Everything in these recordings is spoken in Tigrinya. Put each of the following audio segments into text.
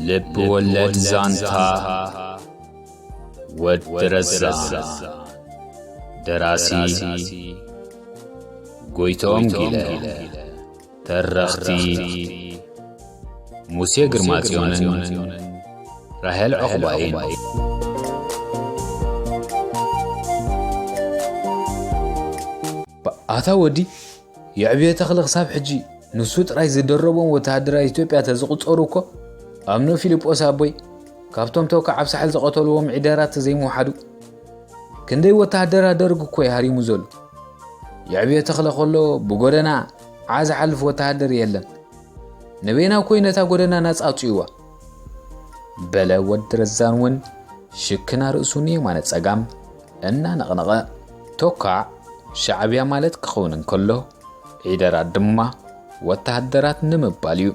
ልብ ወለድ ዛንታ ወዲ ረዛን። ደራሲ ጎይቶም ጊለ። ተረኽቲ ሙሴ ግርማጽዮንን ራሄል ዑቕባይን። ኣታ ወዲ፣ የዕብዮ ተኽለ ክሳብ ሕጂ ንሱ ጥራይ ዝደረቦም ወተሃደራት ኢትዮጵያ ተዝቑጸሩ እኮ፣ ኣምኖ ፊልጶስ ኣቦይ ካብቶም ተውካዕ ኣብ ሳሕል ዝቐተልዎም ዒደራት ዘይምውሓዱ። ክንደይ ወተሃደራት ደርግ እኮ እዩ ሃሪሙ ዘሎ። የዕብዮ ተኽለ ከሎ ብጎደና ዓ ዝሓልፍ ወተሃደር የለን። ንበይና እኮ እዩ ነታ ጎደና ናጻ ኣውጺእዋ። በለ ወዲ ረዛን እውን ሽክና ርእሱ ንየማነ ጸጋም እናነቕነቐ። ቶካዕ ሻዕብያ ማለት ክኸውን እንከሎ፣ ዒደራት ድማ ወተሃደራት ንምባል እዩ።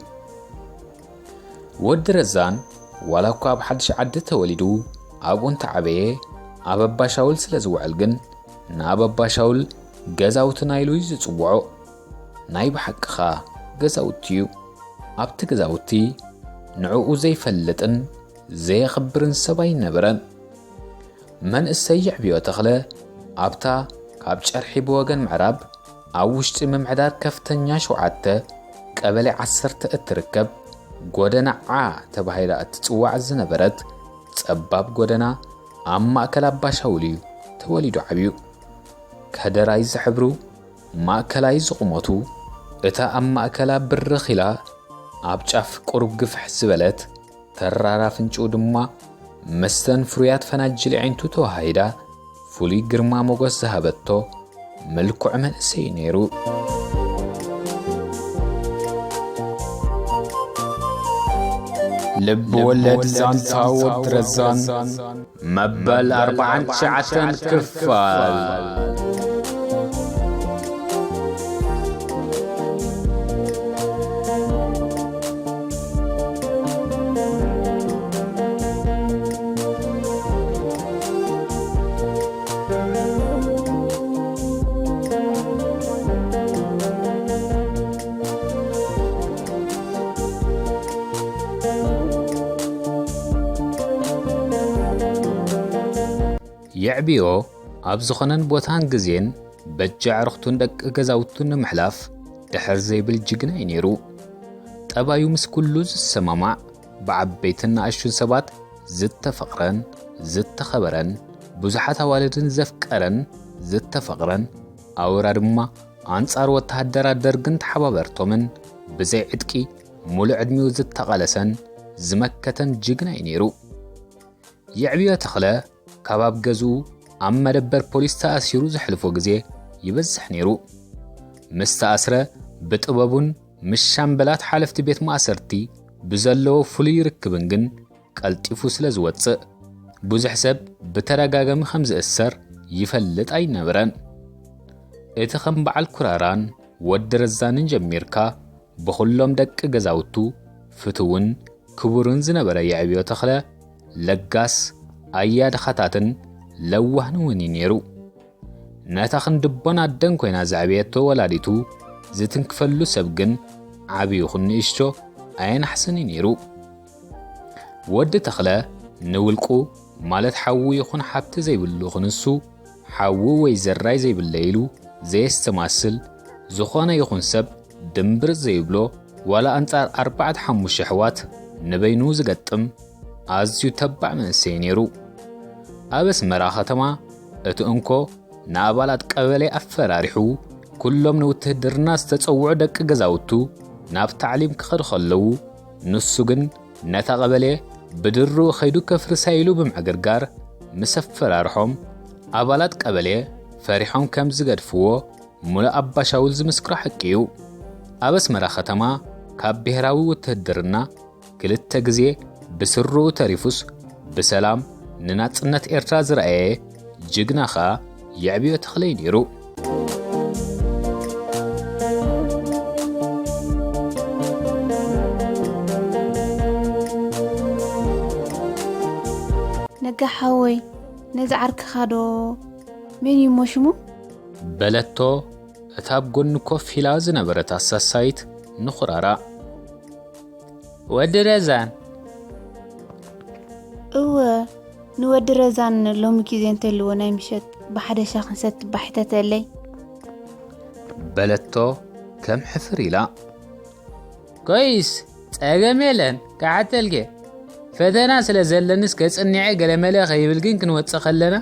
ወዲ ረዛን ዋላ እኳ ኣብ ሓድሽ ዓዲ ተወሊዱ ኣብኡ እንተዓበየ፣ ኣብ ኣባሻውል ስለ ዝውዕል ግን ንኣብ ኣባሻውል ገዛውትና ኢሉ እዩ ዝጽውዖ። ናይ ብሓቅኻ ገዛውቲ እዩ። ኣብቲ ገዛውቲ ንዕኡ ዘይፈልጥን ዘየኽብርን ሰብ ኣይነበረን። መንእሰይ የዕብዮ ተኽለ ኣብታ ካብ ጨርሒ ብወገን ምዕራብ ኣብ ውሽጢ ምምሕዳር ከፍተኛ ሸውዓተ ቀበሌ ዓሰርተ እትርከብ ጎደና ዓ ተባሂላ እትጽዋዕ ዝነበረት ጸባብ ጎደና ኣብ ማእከል ኣባሻውል እዩ ተወሊዱ ዓብዩ። ከደራይ ዝሕብሩ ማእከላይ ዝቑመቱ፣ እታ ኣብ ማእከላ ብርኽ ኢላ ኣብ ጫፍ ቁሩብ ግፍሕ ዝበለት ተራራ ፍንጭኡ ድማ መስተን ፍሩያት ፈናጅል ኣዒንቱ ተዋሃሂዳ ፍሉይ ግርማ ሞገስ ዝሃበቶ ምልኩዕ መንእሰይ ነይሩ። ልብ ወለድ ዛንታ ወዲ ረዛን መበል ኣርባዓን ትሽዓተን ክፋል። የዕብዮ ኣብ ዝኾነን ቦታን ግዜን በጃ ኣዕርኽቱን ደቂ ገዛውቱን ንምሕላፍ ድሕር ዘይብል ጅግና እዩ ነይሩ። ጠባዩ ምስ ኩሉ ዝሰማማዕ፣ ብዓበይትን ንኣሽቱን ሰባት ዝተፈቕረን ዝተኸበረን፣ ብዙሓት ኣዋልድን ዘፍቀረን ዝተፈቕረን፣ ኣውራ ድማ ኣንጻር ወተሃደራት ደርግን ተሓባበርቶምን ብዘይ ዕጥቂ ሙሉእ ዕድሚኡ ዝተቓለሰን ዝመከተን ጅግና እዩ ነይሩ። የዕብዮ ተኽለ ካብ ኣብ ገዝኡ ኣብ መደበር ፖሊስ ተኣሲሩ ዘሕልፎ ግዜ ይበዝሕ ነይሩ። ምስ ተኣስረ ብጥበቡን ምስ ሻምበላት ሓለፍቲ ቤት ማእሰርቲ ብዘለዎ ፍሉይ ርክብን ግን ቀልጢፉ ስለ ዝወጽእ፣ ብዙሕ ሰብ ብተደጋጋሚ ከም ዝእሰር ይፈልጥ ኣይነበረን። እቲ ከም በዓል ኩራራን ወዲ ረዛንን ጀሚርካ ብኹሎም ደቂ ገዛውቱ ፍትውን ክቡርን ዝነበረ የዕብዮ ተኽለ ለጋስ ኣያድኻታትን ለዋህን እውን እዩ ነይሩ። ነታ ክንድቦን ኣደን ኮይና ዘዕበየቶ ወላዲቱ ዝትንክፈሉ ሰብ ግን ዓቢ ይኹን ንእሽቶ ኣየናሕስን እዩ ነይሩ። ወዲ ተኽለ ንውልቁ ማለት ሓዉ ይኹን ሓብቲ ዘይብሉ ክንሱ ሓዉ ወይ ዘራይ ዘይብለይ ኢሉ ዘየስተማስል፣ ዝኾነ ይኹን ሰብ ድምብር ዘይብሎ፣ ዋላ ኣንጻር ኣርባዕተ ሓሙሽተ ኣሕዋት ንበይኑ ዝገጥም ኣዝዩ ተባዕ መንእሰይ ነይሩ። ኣብ ኣስመራ ከተማ እቲ እንኮ ንኣባላት ቀበሌ ኣፈራሪሑ፣ ኩሎም ንውትህድርና ዝተጸውዑ ደቂ ገዛውቱ ናብ ታዕሊም ክኸዱ ከለዉ፣ ንሱ ግን ነታ ቀበሌ ብድርኡ ከይዱ ከፍርሳ ኢሉ ብምዕግርጋር ምስ ኣፈራርሖም፣ ኣባላት ቀበሌ ፈሪሖም ከም ዝገድፍዎ ሙሉእ ኣባሻውል ዝምስክሮ ሓቂ እዩ። ኣብ ኣስመራ ከተማ ካብ ብሄራዊ ውትህድርና ክልተ ግዜ ብስርኡ ተሪፉስ ብሰላም ንናጽነት ኤርትራ ዝረኣየ ጅግና ኸኣ የዕብዮ ተኽለ እዩ ነይሩ። ነጋ ሓወይ፣ ነዚ ዓርክኻ ዶ፣ መን እዩ እሞ ሽሙ? በለቶ እታ ኣብ ጎኒ ኮፍ ኢላ ዝነበረት ኣሳሳይት ንኹራራ። ወዲ ረዛን፣ እወ፣ ንወዲ ረዛን ሎሚ ግዜ እንተልዎ ናይ ምሸት ብሓደ ሻሂ ክንሰቲ ባሕተተለይ። በለቶ ከም ሕፍር ኢላ። ኮይስ፣ ጸገም የለን፣ ክሓተልኪ። ፈተና ስለ ዘለንስ ከጽኒዐ ገለመለ ከይብል ግን ክንወጽእ ከለና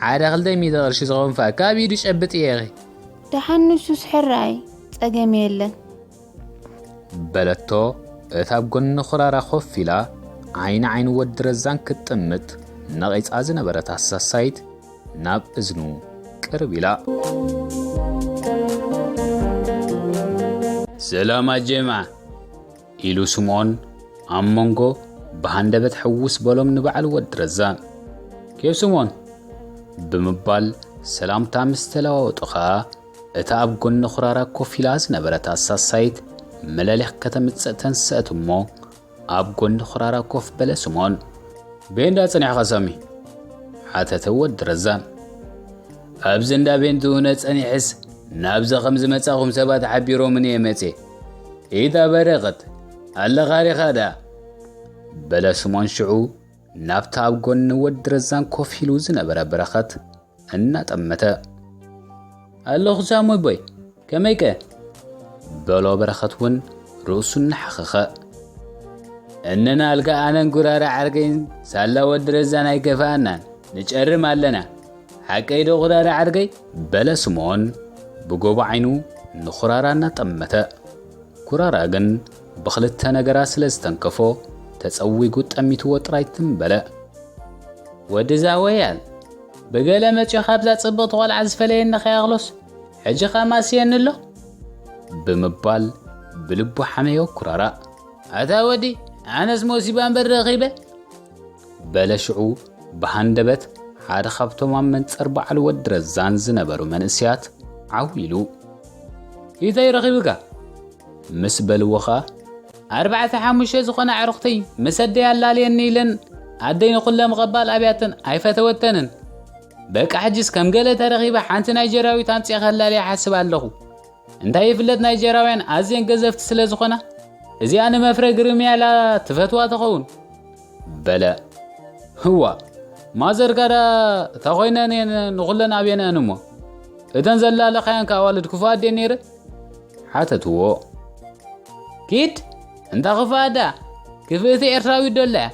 ሓደ ክልተ ሚእቲ ቅርሺ ዝኸውን ፋካ ኣብ ኢዱ ጨብጥ እየ ኢኺ። ደሓን ንሱስ ሕራይ፣ ጸገም የለን። በለቶ እታ ኣብ ጎኒ ኩራራ ኮፍ ኢላ ዓይኒ ዓይኒ ወዲ ረዛን ክትጥምት ነቒጻ ዝነበረት ኣሳሳይት ናብ እዝኑ ቅርብ ኢላ። ሰላም ኣጀማ፣ ኢሉ ስምዖን ኣብ መንጎ ብሃንደበት ሕውስ በሎም ንበዓል ወዲ ረዛን። ኬፍ ስምዖን፣ ብምባል ሰላምታ ምስ ተለዋወጡ ኸኣ እታ ኣብ ጎኒ ኩራራ ኮፍ ኢላ ዝነበረት ኣሳሳይት መለሊኽ ከተምጽእ ተንስአት እሞ ኣብ ጎኒ ኩራራ ኮፍ በለ ስምዖን። ቤንዳ ጸኒሕኻ ሳሚ? ሓተተ ወዲ ረዛን። ኣብዚ እንዳ ቤንቱ ሁነ ጸኒሕስ ናብዚ ከም ዝመጻኹም ሰባት ሓቢሮምኒ እየ መጽየ። ኢዳ በረኸት ኣለኻ ዲኻ ደኣ? በለ ስምዖን ሽዑ ናብታ ኣብ ጎኒ ወዲ ረዛን ኮፍ ኢሉ ዝነበረ በረኸት እናጠመተ። ኣለኹ ሳሙቦይ፣ ከመይከ? በሎ በረኸት እውን ርእሱ እናሓኸኸ። እነና ኣልጋ ኣነን ጉራራ ዓርገይን ሳላ ወዲ ረዛን ኣይከፍኣናን፣ ንጨርም ኣለና። ሓቀይ ዶ ጉራራ ዓርገይ? በለ ስምዖን ብጎቦ ዓይኑ ንኹራራ እናጠመተ። ኩራራ ግን ብኽልተ ነገራ ስለ ዝተንከፎ ተጸዊጉ ጠሚትዎ ጥራይ ትም በለ። ወዲ ዛወያል፣ ብገለ መጺኡ ካብዛ ጽብቕቲ ቆልዓ ዝፈለየኒ ከይኣኽሎስ፣ ሕጂ ኸኣ ማስየኒ ኣሎ? ብምባል ብልቡ ሓመዮ ኩራራ። ኣታ ወዲ፣ ኣነስ ሞሲባ እምበር ረኺበ? በለ ሽዑ ብሃንደበት ሓደ ካብቶም ኣብ መንጸር በዓል ወዲ ረዛን ዝነበሩ መንእሰያት ዓው ኢሉ። ኢታይ ረኺብካ? ምስ በልዎ ኸኣ፣ ኣርባዕተ ሓሙሽተ ዝኾና ኣዕሩኽተይ ምስ ኣደይ ኣላልየኒ ኢለን ኣደይ ንኹለን ምቕባል ኣብያተን ኣይፈተወተንን። በቃ ሕጅስ ከም ገለ ተረኺበ ሓንቲ ናይጀርያዊት ኣምጺኤ ከላልያ ሓስብ ኣለኹ። እንታይ ይፍለጥ ናይጀርያውያን ኣዝየን ገዘፍቲ ስለ ዝኾና፣ እዚኣ ንመፍረ ግርምያላ ትፈትዋ ትኸውን። በለ። ህዋ፣ ማዘርካ ዳ እታ ኮይነን እየን ንኹለን ኣብየንአን እሞ፣ እተን ዘላለኻያን ከ ኣዋልድ ክፉኣት ድየን ነይረ? ሓተትዎ። ኪድ፣ እንታ ክፉኣት ደኣ፣ ክፍእቲ ኤርትራዊት ዶ ኣላ እያ?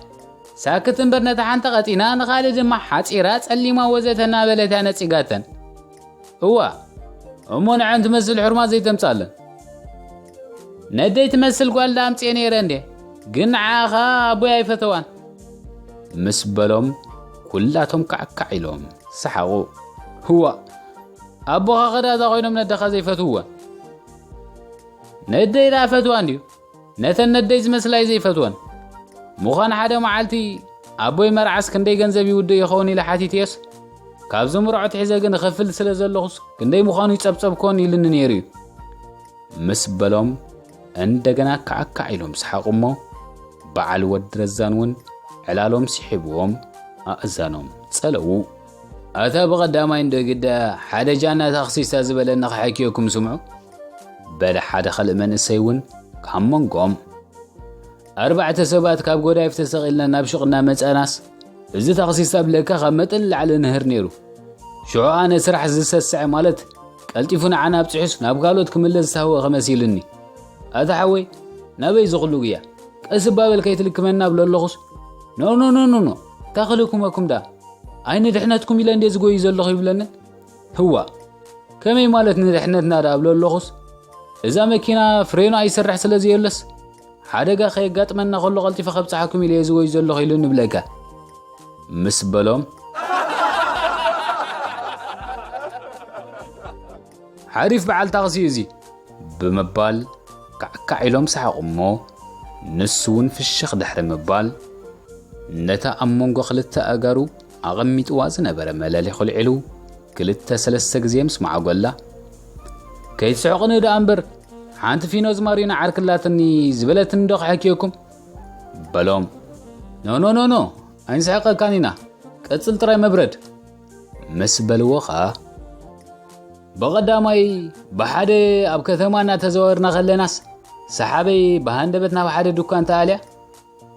ሳክት እምበር ነታ ሓንቲ ቀጢና፣ ንኻልእ ድማ ሓጺራ፣ ጸሊማ ወዘተ እናበለት እያ ነጺጋተን። እዋ፣ እሞ ንዐን ትመስል ሕሩማት ዘይተምጻለን። ነደይ ትመስል ጓል ደኣ ኣምጽኤ ነይረ እንዴ? ግን ንዓኻ ኣቦይ ኣይፈተዋን። ምስ በሎም ኩላቶም ካዕካዕ ኢሎም ሰሓቑ። ህዋ፣ ኣቦኻ ኸዳዛ ኮይኖም ነደኻ ዘይፈትውዋ። ነደይ ደኣ ፈትዋ እንድዩ። ነተን ነደይ ዝመስላ እዩ ዘይፈትወን። ምዃን ሓደ መዓልቲ ኣቦይ መርዓስ ክንደይ ገንዘብ ይውድእ ይኸውን ኢለ ሓቲትዮስ፣ ካብዚ ምርዖት ሒዘ ግን እኸፍል ስለ ዘለኹስ ክንደይ ምዃኑ ይጸብጸብኮን ኢሉኒ ነይሩ እዩ። ምስ በሎም እንደገና ካዕካዕ ኢሎም ሰሓቑ እሞ፣ በዓል ወዲ ረዛን እውን ዕላሎም ስሒብዎም ኣእዛኖም ጸለዉ። ኣታ ብቐዳማይ እንዶ ግዳ ሓደ ጃና ታኽሲስታ ዝበለኒ ክሓክየኩም ስምዑ፣ በለ ሓደ ካልእ መንእሰይ እውን ካብ መንጎም። ኣርባዕተ ሰባት ካብ ጎዳይፍ ተሰቒልና ናብ ሹቕ እናመጻናስ፣ እዚ ታኽሲስታ ብለካ ካብ መጠን ንላዕሊ ንህር ነይሩ። ሽዑ ኣነ ስራሕ ዝሰስዐ ማለት ቀልጢፉ ንዓና ኣብጺሑስ ናብ ካልኦት ክምለስ ዝተሃወኸ መሲሉኒ። ኣታ ሓወይ፣ ናበይ እዚ ኩሉ ጉያ? ቀስ እባ በል ከይትልክመና እብሎ ኣለኹስ፣ ኖ፣ ኖ፣ ኖ፣ ኖ፣ ኖ፣ እንታይ ክልክመኩም ደኣ? ኣይ ንድሕነትኩም ኢለ እንድየ ዝጎዩ ዘለኹ ይብለኒ። ህዋ፣ ከመይ ማለት ንድሕነትና ደኣ እብሎ ኣለኹስ፣ እዛ መኪና ፍሬኑ ኣይሰርሕ ስለ ዘየሎስ፣ ሓደጋ ከየጋጥመና ከሎ ቀልጢፈ ከብጽሓኩም ኢለ እየ ዝጎዩ ዘለኹ ኢሉ ንብለካ። ምስ በሎም፣ ሓሪፍ በዓል ታኽሲ እዩ እዚ፣ ብምባል ካዕካዕ ኢሎም ሰሓቑ እሞ፣ ንሱ እውን ፍሽኽ ድሕሪ ምባል፣ ነታ ኣብ መንጎ ክልተ ኣእጋሩ ኣቐሚጥዋ ዝነበረ መለሊኽ ኣልዒሉ ክልተ ሰለስተ ግዜ ምስ መዓጎላ፣ ከይትስሕቑኒ ደኣ እምበር፣ ሓንቲ ፊኖ ዝማሪኖ ዓርኪ ኣላትኒ ዝበለትኒ ዶ ክሕክየኩም? በሎም። ኖ፣ ኖ፣ ኖ፣ ኖ፣ ኣይንስሕቐካን ኢና። ቀጽል ጥራይ መብረድ። ምስ በልዎ ኸኣ፣ ብቐዳማይ ብሓደ ኣብ ከተማ እናተዘዋወርና ከለናስ፣ ሰሓበይ ብሃንደበት ናብ ሓደ ድኳን ተኣልያ፣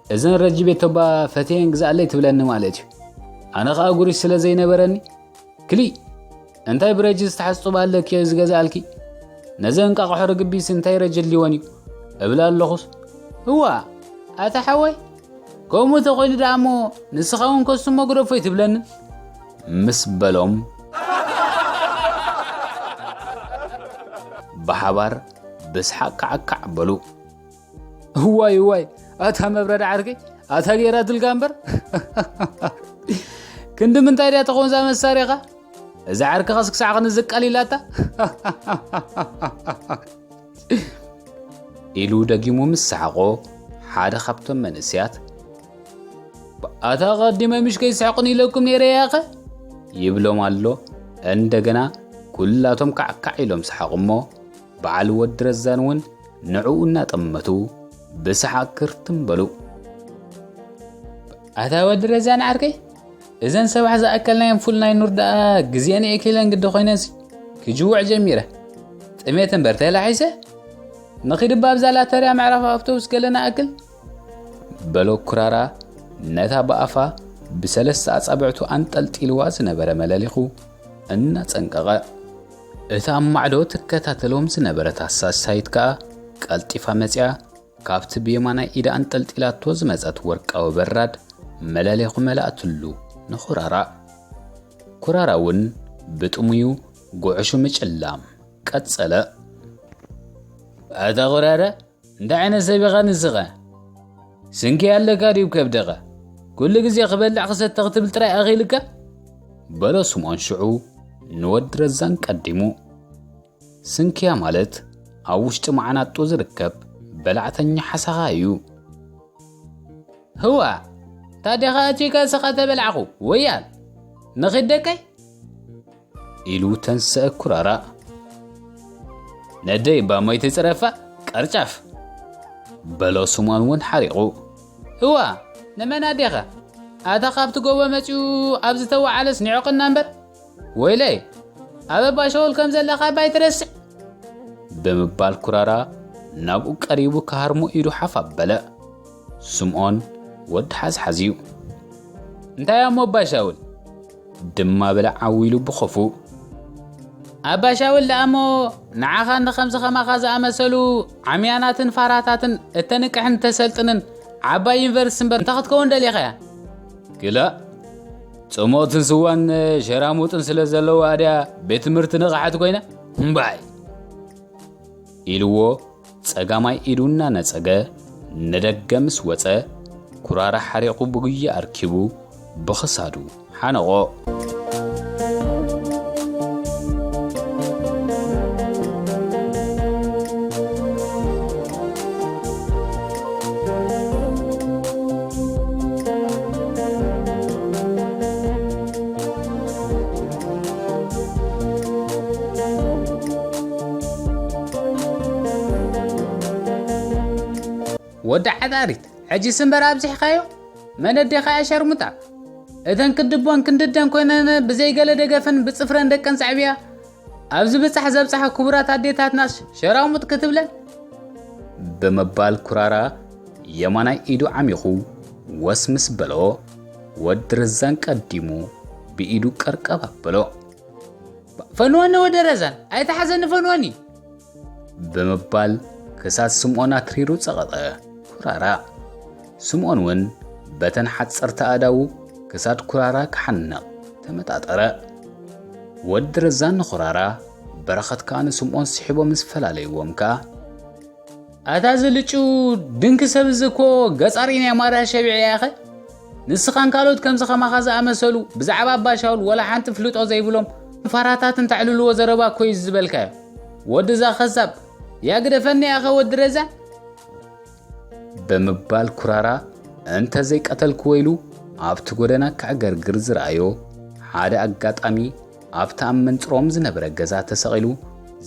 እዘን ረጂ ቤቶባ ፈትየን ግዛኣለይ ትብለኒ ማለት እዩ። ኣነ ኸኣ ጉሪሽ ስለ ዘይነበረኒ፣ ክሊ እንታይ ብረጂ ዝተሓጽባ ኣለኪ ዝገዛኣልኪ? ነዘን ቃቕሖ ርግቢስ እንታይ ረጂ ኣድልወን እዩ? እብል ኣለኹስ፣ እዋ፣ ኣታ ሓወይ፣ ከምኡ ተኾይኑ ደኣ እሞ ንስኻ እውን ከሱ እሞ ግደፎ ኣይትብለንን? ምስ በሎም፣ ብሓባር ብስሓቕ ካዕካዕ በሉ። እዋይ፣ እዋይ፣ ኣታ መብረድ ዓርከይ፣ ኣታ ገይራትልካ እምበር። ክንዲ ምንታይ ድያ ተኾንዛ መሳሪኻ? እዛ ዓርከኻስ ክሳዕ ክንዝቀል ኢላታ? ኢሉ ደጊሙ ምስ ሰሓቖ፣ ሓደ ካብቶም መንእሰያት፣ ኣታ ቀዲመ ምሽ ከይስሕቕን ኢለኩም ነይረ ያኸ? ይብሎም ኣሎ። እንደገና ኩላቶም ካዕካዕ ኢሎም ሰሓቑ እሞ፣ በዓል ወዲ ረዛን እውን ንዕኡ እናጠመቱ ብሰሓቕ ክርትም በሉ። ኣታ ወዲ ረዛን ዓርከይ፣ እዘን ሰባሕ ዝኣከልናየን ፉል ናይ ኑር ደኣ ግዜን ኤኪለን ግዲ ኮይነንሲ ክጅውዕ ጀሚረ። ጥሜት እምበር ተላሒሰ። ንኺድ እባ ኣብዛ ላተርያ ምዕራፍ ኣውቶቡስ ገለ ንኣክል። በሎ ኩራራ ነታ ብኣፋ ብሰለስተ ኣጻብዕቱ ኣንጠልጢልዋ ዝነበረ መለሊኹ እናጸንቀቐ። እታ ኣብ ማዕዶ ትከታተሎም ዝነበረት ኣሳሳይት ከኣ ቀልጢፋ መጺኣ ካብቲ ብየማናይ ኢዳ ኣንጠልጢላቶ ዝመጸት ወርቃዊ በራድ መለሊኹ መላእትሉ ንኹራራ። ኩራራ እውን ብጥሙዩ ጉዕሹ ምጭላም ቀጸለ። ኣታ ኩራራ፣ እንታይ ዓይነት ሰብ ኢኻ ንስኻ? ስንኪ ኣለካ ድዩ ከብድኻ? ኩሉ ግዜ ክበልዕ ክሰተ ክትብል ጥራይ ኣኺልካ? በሎ ስምኦን ሽዑ ንወዲ ረዛን ቀዲሙ። ስንክያ ማለት ኣብ ውሽጢ መዓናጡ ዝርከብ በላዕተኛ ሓሳኻ እዩ። ህዋ፣ ታዲኻ ኣቲካ ስኻ ተበላዕኹ፣ ወያል። ንኺድ ደቀይ? ኢሉ ተንስአ ኩራራ። ነደይ እባ ሞይቲ ጽረፋ፣ ቀርጫፍ። በሎ ስምኦን እውን ሓሪቑ። ህዋ፣ ንመን ኣዴኻ? ኣታ ካብቲ ጎቦ መጺኡ ኣብ ዝተወዓለስ ኒዑቕና እምበር። ወይለይ፣ ኣብ ኣባ ሸውል ከም ዘለኻ እባ ኣይትረስዕ። ብምባል ኩራራ ናብኡ ቀሪቡ ክሃርሞ ኢዱ ሓፍ ኣበለ። ስምኦን ወዲ ሓዝሓዝ እዩ። እንታይ እሞ ኣባ ሻውል? ድማ በለ ዓው ኢሉ ብኸፉ። ኣባ ሻውል ደኣ እሞ ንዓኻን ንኸምዚ ኸማኻ ዝኣመሰሉ ዓምያናትን ፋራታትን እተንቅሕን እተሰልጥንን ዓባይ ዩኒቨርሲቲ እምበር እንታይ ክትከውን ደሊኻ እያ? ክላእ፣ ጽሞትን ስዋን ሸራሙጥን ስለ ዘለዋ ድያ ቤት ትምህርቲ ንቕሓት ኮይና? እምባይ! ኢልዎ ጸጋማይ ኢዱ እናነጸገ ንደገ ምስ ወጸ፣ ኩራራ ሓሪቑ ብጉያ ኣርኪቡ ብኽሳዱ ሓነቖ። ወዲ ዓጣሪት፣ ሕጂስ እምበር ኣብዚሕካዮ። መን ኣዴኻ እያ ሸርሙጣ? እተን ክድቦን ክንድደን ኮይነን ብዘይገለ ደገፈን ብጽፍረን ደቀን ጸዕብያ፣ ኣብዚ ብጻሕ ዘብጽሓ ክቡራት ኣዴታትናስ ሸራሙጥ ክትብለን? ብምባል ኩራራ የማናይ ኢዱ ዓሚኹ ወስ ምስ በሎ፣ ወዲ ረዛን ቀዲሙ ብኢዱ ቀርቀብ ኣበሎ። ፈንወኒ ወዲ ረዛን፣ ኣይትሓዘኒ ፈንወኒ! ብምባል ክሳድ ስምኦን ኣትሪሩ ጸቐጠ ኩራራ። ስምኦን እውን በተን ሓጸርቲ ኣእዳዉ ክሳድ ኩራራ ክሓንቕ ተመጣጠረ። ወዲ ረዛን ንኩራራ፣ በረኸት ከኣ ንስምኦን ስሒቦም ምስ ፈላለይዎም ከኣ፣ ኣታ እዚ ልጩ ድንኪ ሰብ እዚ እኮ ገጻሪ ናይ ማርያ ሸቢዕ እያ ኸ? ንስኻን ካልኦት ከምዚ ኸማኻ ዝኣመሰሉ ብዛዕባ ኣባ ሻውል ወላ ሓንቲ ፍልጦ ዘይብሎም ፋራታትን ተዕልልዎ ዘረባ እኮ እዩ ዝበልካዮ። ወዲ እዛ ኸዛብ፣ ያ ግደፈኒ ያኸ ወዲ ረዛን? ብምባል ኩራራ እንተ ዘይቀተልክዎ ኢሉ ኣብቲ ጎደና ከዕገርግር ዝረኣዮ ሓደ ኣጋጣሚ ኣብቲ ኣብ መንጽሮም ዝነበረ ገዛ ተሰቒሉ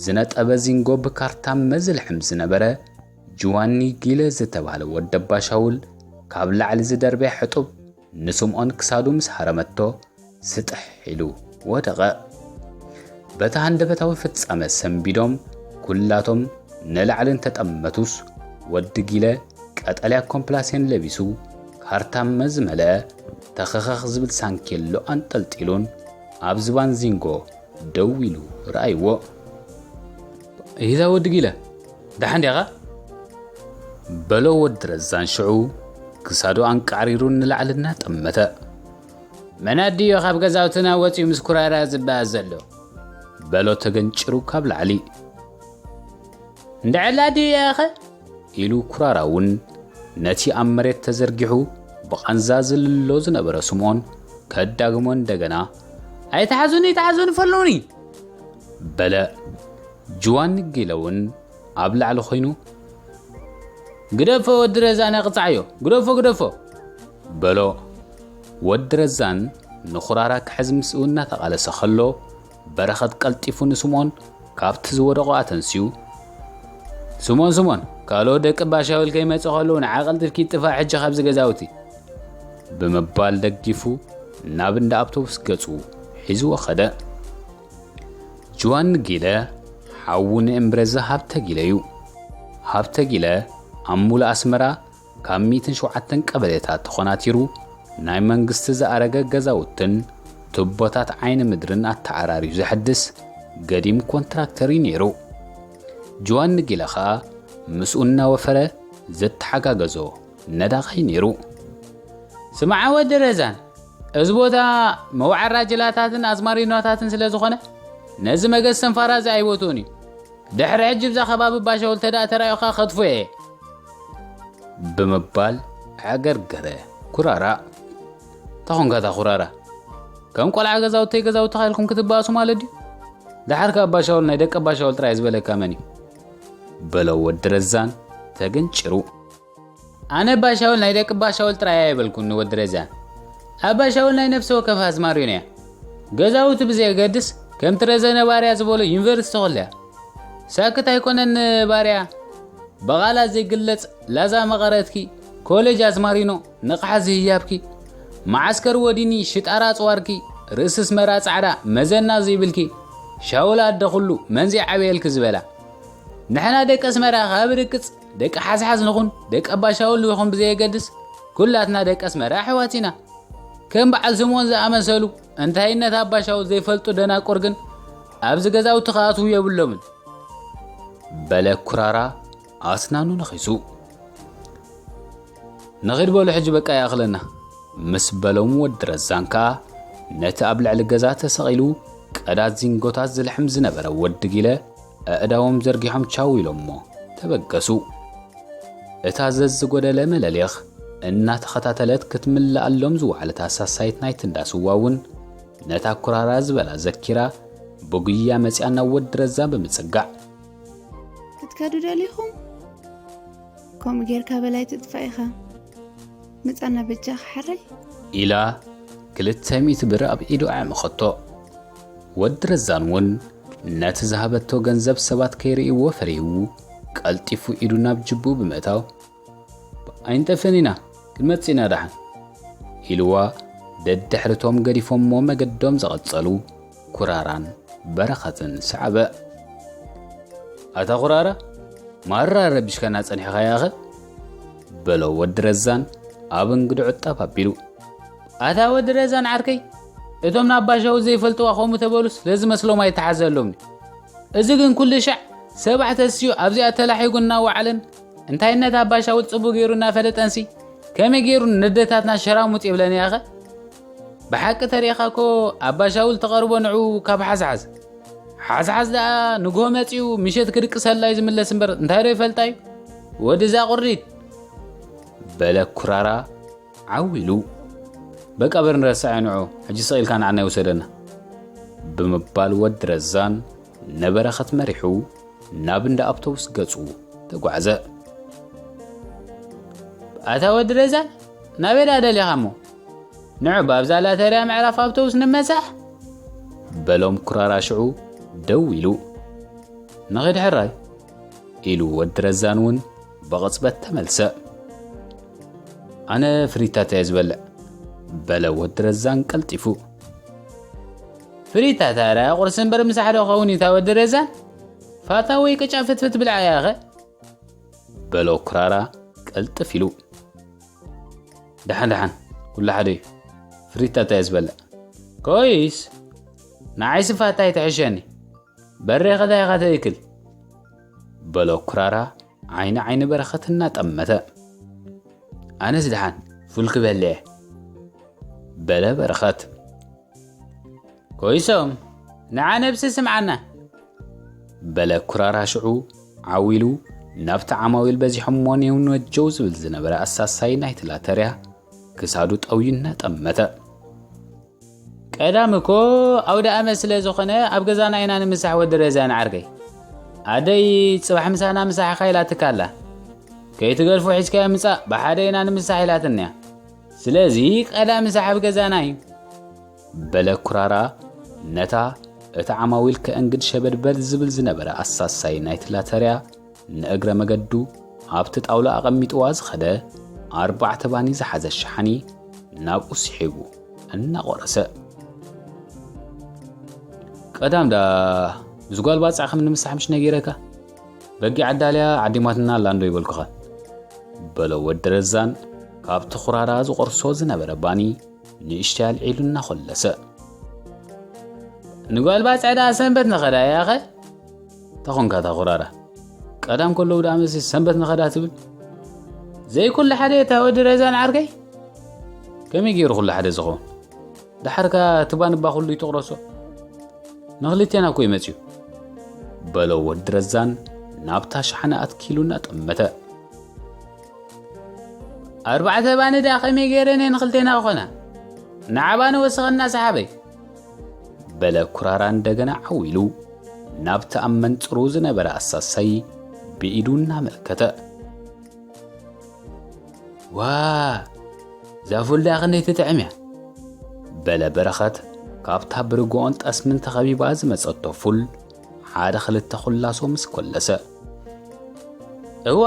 ዝነጠበ ዚንጎ ብካርታ መዝልሕም ዝነበረ ጅዋኒ ጊለ ዝተባህለ ወዲ ኣባ ሻውል ካብ ላዕሊ ዝደርበያ ሕጡብ ንስምኦን ክሳዱ ምስ ሃረመቶ ስጥሕ ኢሉ ወደቐ። በቲ ሃንደበታዊ ፍጻመ ሰንቢዶም ኩላቶም ንላዕሊ እንተጠመቱስ፣ ወዲ ጊለ ቀጠልያ ኮምፕላሴን ለቢሱ ሃርታመ ዝመልአ ተኸኸኽ ዝብል ሳንኬሎ ኣንጠልጢሉን ኣብ ዝባን ዚንጎ ደው ኢሉ ረኣይዎ። "ይዛ ወዲ ጊለ፣ ደሓን ዲኻ?" በሎ ወዲ ረዛን ሽዑ ክሳዱ ኣንቃዕሪሩ ንላዕሊ እናጠመተ። "መን ኣድዮ ካብ ገዛውትና ወፂኡ ምስ ኩራራ ዝበሃል ዘሎ?" በሎ ተገንጭሩ ካብ ላዕሊ። "እንድዕላ ድዮ ኢኸ?" ኢሉ ኩራራ እውን ነቲ ኣብ መሬት ተዘርጊሑ ብቓንዛ ዝልሎ ዝነበረ ስምኦን ከዳግሞ እንደገና፣ "ኣይትሓዙኒ፣ ኣይትሓዙኒ፣ ፈሉኒ!" በለ። ጅዋን ጊለ እውን ኣብ ላዕሊ ኮይኑ፣ "ግደፎ ወዲ ረዛን፣ ቅጻዕዮ፣ ግደፎ፣ ግደፎ!" በሎ። ወዲ ረዛን ንኹራራ ክሕዝ ምስኡ እናተቓለሰ ከሎ፣ በረኸት ቀልጢፉ ንስምኦን ካብቲ ዝወደቖ ኣተንስዩ፣ "ስምኦን፣ ስምኦን፣ ካልኦት ደቂ ባሻውል ከይመጹ ከለዉ ንዓ ቀልጢፍኪ ጥፋእ ሕጂ ካብዚ ገዛውቲ!" ብምባል ደጊፉ ናብ እንዳ ኣውቶቡስ ገጹ ሒዝዎ ኸደ። ጅዋን ጊለ ሓዉ ንእምብረዘ ሃብተ ጊለ እዩ። ሃብተ ጊለ ኣብ ሙሉእ ኣስመራ ካብ ሚእትን ሸውዓተን ቀበሌታት ተኾናቲሩ ናይ መንግስቲ ዝኣረገ ገዛውትን ቱቦታት ዓይኒ ምድርን ኣተዓራርዩ ዘሐድስ ገዲም ኮንትራክተር እዩ ነይሩ። ጅዋን ጊለ ኸኣ ምስኡ እናወፈረ ዘተሓጋገዞ ነዳቒ ነይሩ። "ስማዓ ወዲ ረዛን፣ እዚ ቦታ መዋዓራ ጅላታትን ኣዝማሪኖታትን ስለ ዝኾነ፣ ነዚ መገስ ሰንፋራ እዚ ኣይቦትኡን እዩ። ድሕሪ ሕጂ ብዛ ከባቢ ባሻውል ተደኣ ተራእዩኻ ከጥፎ እየ!" ብምባል ኣዕገርገረ ኩራራ። "ተኾንካታ ኩራራ፣ ከም ቆልዓ ገዛውተይ ገዛውትኻ ኢልኩም ክትባእሱ ማለት ድዩ? ደሓር ከኣ ባሻውል ናይ ደቂ ባሻውል ጥራይ ዝበለካ መን እዩ?" በሎ ወዲ ረዛን ተገንጭሩ። "ኣነ ባሻውል ናይ ደቂ ባሻውል ጥራይ ኣይበልኩን ወዲ ረዛን። ኣብ ባሻውል ናይ ነፍሲ ወከፍ ኣዝማሪኖ እያ። ገዛውቲ ብዘየገድስ፣ ከምቲ ረዘነ ባርያ ዝበሎ ዩኒቨርሲቲ ኩላ እያ። ሳክት ኣይኮነን ባርያ፣ ብቓላት ዘይግለጽ ላዛ መቐረትኪ፣ ኮሌጅ ኣዝማሪኖ፣ ንቕሓት ዝህያብኪ፣ መዓስከር ወዲኒ ሽጣራ ኣጽዋርኪ፣ ርእሲ ኣስመራ ጻዕዳ መዘና ዘይብልኪ፣ ሻውል ኣደ ኩሉ መንዚ ዓበየልኪ ዝበላ። ንሕና ደቂ ኣስመራ ካብ ርግጽ ደቂ ሓዝሓዝ ንኹን ደቂ ኣባሻውል ንኹን ብዘየገድስ ኩላትና ደቂ ኣስመራ ኣሕዋት ኢና። ከም በዓል ስምኦን ዝኣመሰሉ እንታይነት ኣባሻውል ዘይፈልጡ ደናቁር ግን ኣብዚ ገዛውቲ ክኣትዉ የብሎምን" በለ ኩራራ ኣስናኑ ነኺሱ። "ንኺድ በሉ ሕጂ በቃ ይኣኽለና" ምስ በሎም ወዲ ረዛን ከኣ ነቲ ኣብ ልዕሊ ገዛ ተሰቒሉ ቀዳድ ዚንጎታት ዝልሕም ዝነበረ ወዲ ጊለ ኣእዳዎም ዘርጊሖም ቻው ኢሎሞ ተበገሱ። እታ ዘዝጎደለ መለሊኽ እናተኸታተለት ክትምልኣሎም ዝወዓለት ኣሳሳይት ናይቲ እንዳ ስዋ እውን ነታ ኩራራ ዝበላ ዘኪራ ብጉያ መጺኣ ናብ ወዲ ረዛን ብምጽጋዕ፣ "ክትከዱ ደሊኹም? ከምኡ ጌርካ በላይ ትጥፋእ ኢኻ። ምጻና በጃኻ ሓራይ?" ኢላ ክልተ ሚእቲ ብር ኣብ ኢዱ ኣዕመኸቶ። ወዲ ረዛን እውን ነቲ ዝሃበቶ ገንዘብ ሰባት ከይርእይዎ ፈሪሁ ቀልጢፉ ኢዱ ናብ ጅቡ ብምእታው፣ "ኣይንጠፍእን ኢና፣ ክንመጽእ ኢና ደሓን" ኢልዋ ደድሕርቶም ገዲፎሞ መገዶም ዝቐጸሉ ኩራራን በረኸትን ሰዓበ። "ኣታ ኩራራ፣ ማራ ረቢሽካና ጸኒሕኻ ያኸ?" በሎ ወዲ ረዛን ኣብ እንግድዑ ጠብ ኣቢሉ። "ኣታ ወዲ ረዛን ዓርከይ፣ እቶም ናብ ባሻውል ዘይፈልጥዋ ከምኡ ተበሉስ ለዝመስሎም ኣይተሓዘሎምኒ። እዚ ግን ኩሉ ሻዕ ሰባሕ ተስዩ ኣብዚኣ ተላሒጉ እናወዓለን እንታይነት ኣባሻውል ጽቡቕ ገይሩ እናፈለጠንሲ ከመይ ገይሩ ነደታትና ሸራሙጥ ይብለን ያኸ? ብሓቂ ተሪእኻ እኮ ኣባሻውል ተቐርቦ ንዑ ካብ ሓዝሓዝ። ሓዝሓዝ ደኣ ንግሆ መጺኡ ምሸት ክድቅሰላ እዩ ዝምለስ እምበር እንታይ ዶ ይፈልጣ እዩ? ወዲ እዛ ቁሪት!" በለ ኩራራ ዓው ኢሉ። "በቃ በር ንረሳዕ ንዑ፣ ሕጂ ስቕ ኢልካ ንዓና ይውሰደና" ብምባል ወዲ ረዛን ነበረኸት መሪሑ ናብ እንዳ ኣውቶቡስ ገጹ ተጓዕዘ። "ኣታ ወዲ ረዛን፣ ናበይ ደኣ ደሊኻ እሞ? ንዑ፣ ብኣብዛ ላተርያ ምዕራፍ ኣውቶቡስ ንመሳሕ" በሎም ኩራራ ሽዑ ደው ኢሉ። "ንኺድ ሕራይ" ኢሉ ወዲ ረዛን እውን ብቕጽበት ተመልሰ። "ኣነ ፍሪታታ እየ ዝበልዕ" በለ ወዲ ረዛን ቀልጢፉ። "ፍሪታታ ደኣ ቁርሲ እምበር ምሳሕ ዶ ክኸውን እዩ እታ ወዲ ረዛን? ፋታ ወይ ቅጫ ፍትፍት ብልዓ ያኸ?" በሎ ኩራራ ቀልጥፍ ኢሉ። ደሓን ደሓን፣ ኩሉ ሓደ እዩ። ፍሪታ እንታይ ዝበልዕ? ኮይስ ንዓይሲ ፋታ ይትሕሸኒ። በሬ ከዳ ኢኻ ተእክል? በሎ ኩራራ ዓይኒ ዓይኒ በረኸት እናጠመተ። ኣነስ ደሓን ፉል ክበልዕ እየ። በለ በረኸት። ኮይሶም ንዓ ነብሲ ስምዓና። በለ ኩራራ ሽዑ ዓዊሉ ናብቲ ዓማዊል በዚሖሞ ኔው ነጀው ዝብል ዝነበረ ኣሳሳይ ናይቲ ላተርያ ክሳዱ ጠውዩ እናጠመተ። ቀዳም እኮ ኣውደ ኣመት ስለ ዝኾነ ኣብ ገዛና ኢና ንምሳሕ ወዲ ረዛን ዓርከይ። ኣደይ ጽባሕ ምሳና ምሳሕኻ ኢላትካ ኣላ። ከይትገድፎ ሒዝካዮ ምጻእ ብሓደ ኢና ንምሳሕ ኢላትንያ። ስለዚ ቀዳም ምሳሕ ኣብ ገዛና እዩ። በለ ኩራራ ነታ እቲ ዓማዊል ከእንግድ ሸበድበድ ዝብል ዝነበረ ኣሳሳይ ናይቲ ላተርያ ንእግረ መገዱ ኣብቲ ጣውላ ኣቐሚጥዋ ዝኸደ ኣርባዕተ ባኒ ዝሓዘ ሸሓኒ ናብኡ ስሒቡ እናቖረሰ። ቀዳም ዳ ምስ ጓል ባጽዕ ከም ንምሳሕ ምሽ ነጊረካ? በጊዕ ኣዳልያ ዓዲማትና ኣላ እንዶ ይበልኩኻ። በሎ ወዲ ረዛን ካብቲ ኩራራ ዝቖርሶ ዝነበረ ባኒ ንእሽተይ ኣልዒሉ እናኾለሰ። ንጓል ባጽዕ ደኣ ሰንበት ንኸዳ እያ ኸ? ተኾንካ እታ ኩራራ። ቀዳም ከለዉ ደኣ መሲ ሰንበት ንኸዳ ትብል? ዘይኩሉ ሓደ እታ ወዲ ረዛን ዓርከይ? ከመይ ገይሩ ኩሉ ሓደ ዝኸውን? ደሓርካ እቲ ባንባ ኩሉ ይትቑረሶ? ንኽልቴና እኮ እዩ መጺኡ። በሎ ወዲ ረዛን ናብታ ሸሓነ ኣትኪሉ እናጠመተ። ኣርባዕተ ባኒ ደኣ ከመይ ገይረን እየን ንኽልቴና ክኾና? ንዓባኒ ወስኸና ሰሓበይ። በለ ኩራራ እንደገና ዓው ኢሉ ናብቲ ኣብ መንጽሩ ዝነበረ ኣሳሳይ ብኢዱ እናመልከተ። ዋ፣ እዛ ፉል ደኣ ክንደይ ትጥዕም እያ። በለ በረኸት ካብታ ብርግኦን ጠስምን ተኸቢባ ዝመጸቶ ፉል ሓደ ክልተ ኩላሶ ምስ ኮለሰ። እዋ፣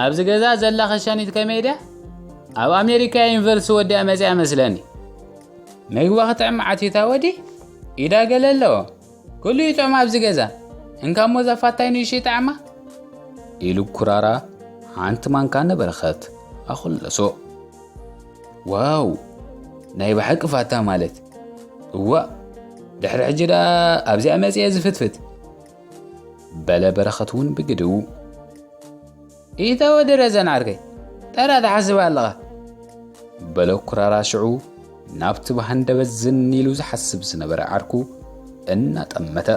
ኣብዚ ገዛ ዘላ ኸሻኒት ከመይ ድያ? ኣብ ኣሜሪካ ዩኒቨርሲቲ ወዲኣ መጺኣ መስለኒ። መግቢ ክጥዕም ዓቲታ ወዲ ኢዳ ገለ ኣለዎ። ኩሉ ይጥዕም ኣብዚ ገዛ። እንካ እሞ እዛ ፋታይ ንእሽተይ ጣዕማ። ኢሉ ኩራራ ሓንቲ ማንካ ንበረኸት ኣኹለሶ። ዋው፣ ናይ ብሓቂ ፋታ ማለት። እዋ፣ ድሕሪ ሕጂ ደኣ ኣብዚኣ መጺአ ዝፍትፍት። በለ በረኸት እውን ብግድኡ። ኢተ ወዲ ረዘን ዓርከይ፣ ጠራ ትሓስብ ኣለኻ። በለ ኩራራ ሽዑ ናብቲ ብሃንደበት ዝን ኢሉ ዝሓስብ ዝነበረ ዓርኩ እናጠመተ።